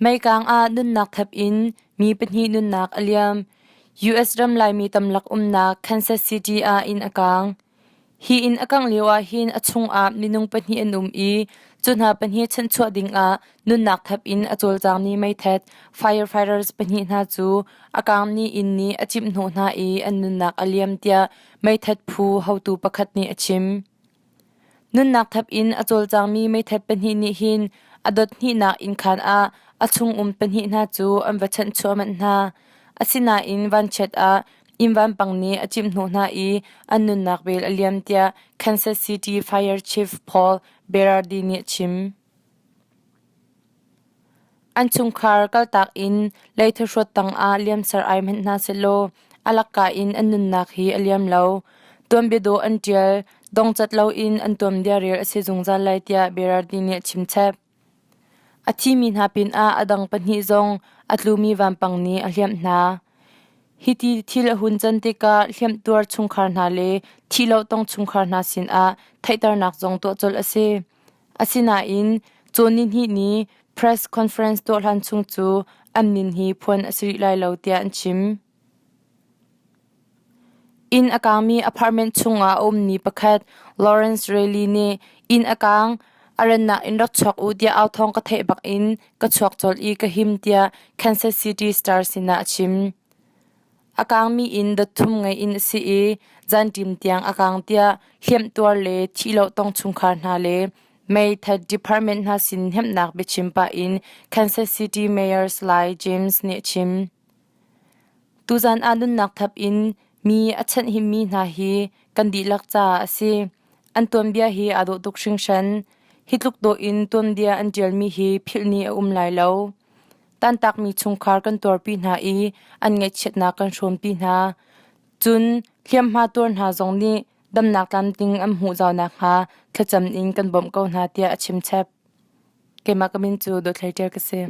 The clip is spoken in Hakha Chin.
Meikang ah nunnak thap in mi pahnih nunnak a liam. US ram Laimi tamlak umnak Kansas City ah inn a kaang. Hi inn a kangh lio ahhin a chungah minung pahnih an um i cu hna pahnih chanhchuah dingah nunnak thap in a cawlcangmi meithat firefighters pahnih hna cu a kaangmi inn nih a cimhhnawh hna i an nunnak a liam tiah meithat phu hotu pakhat nih a chim. Nunnak thap in a cawlcangmi meithat pahnih nih hin a dot hnihnak innkhan ah a chungum pahnih hna cu an va chanhchuah manh hna. Asinain vanchiat ah inn vampang nih a cimhhnawh hna i an nunnak bel a liam tiah Kansas City Fire Chief Paul Berardi nih a chim. An chungkhar kaltak in leithuhruat tangah liamser ai hmanh hna sehlaw a lakka in an nunnak hi a liam lo. Tuanbia dawh an ṭial, dongcat loin an tuanbia rel a si zungzal lai tiah Berardi nih a chimchap. A thimi hna pinah a dang pahnih zong a tlumi vampang nih a hliamh hna. Hiti thil a hun can tikah hliamhtuar chungkhar hna le thihloh tong chungkhar hna sinah theihternak zong tuah colh a si. Asinain cawn nihnih ni press conference tuah hlan chung cu an min hi phuan a si rih lai lo tiah an chim. Inn a kaangmi apartment chungah a ummi pakhat Lawrence Raley nih inn a kaang, a rannak in rak chuak u tiah au thawng ka theih bakin ka chuak colh i ka him tiah Kansas City Star sinah a chim. A kaangmi inn dot thum ngei inn a si i zanṭim tiang a kaang tiah hliamhtuar le thihloh tong chungkhar hna le meithat department hna sin hnemhnak biachim pah in Kansas City Mayor Sly James nih a chim. Tuzan ah nunnak thap in mi a chanhhimmi hna hi kan dihlak caah a si. An tuanbia hi aa dawh tuk hringhran. Hi tluk dawh in tuanbia an ṭialmi hi philh ni a um lai lo. Tantakmi chungkhar kan tuarpi hna i an ngaihchiatnak kan hrawmpi hna. Cun hliamhma tuar hna zong nih damnak tlamtling an hmuh zau nakhnga thlacam in kan bawmh ko hna tiah a chimchap. Keimah ka min cu Dawt Hlei Ṭial ka si.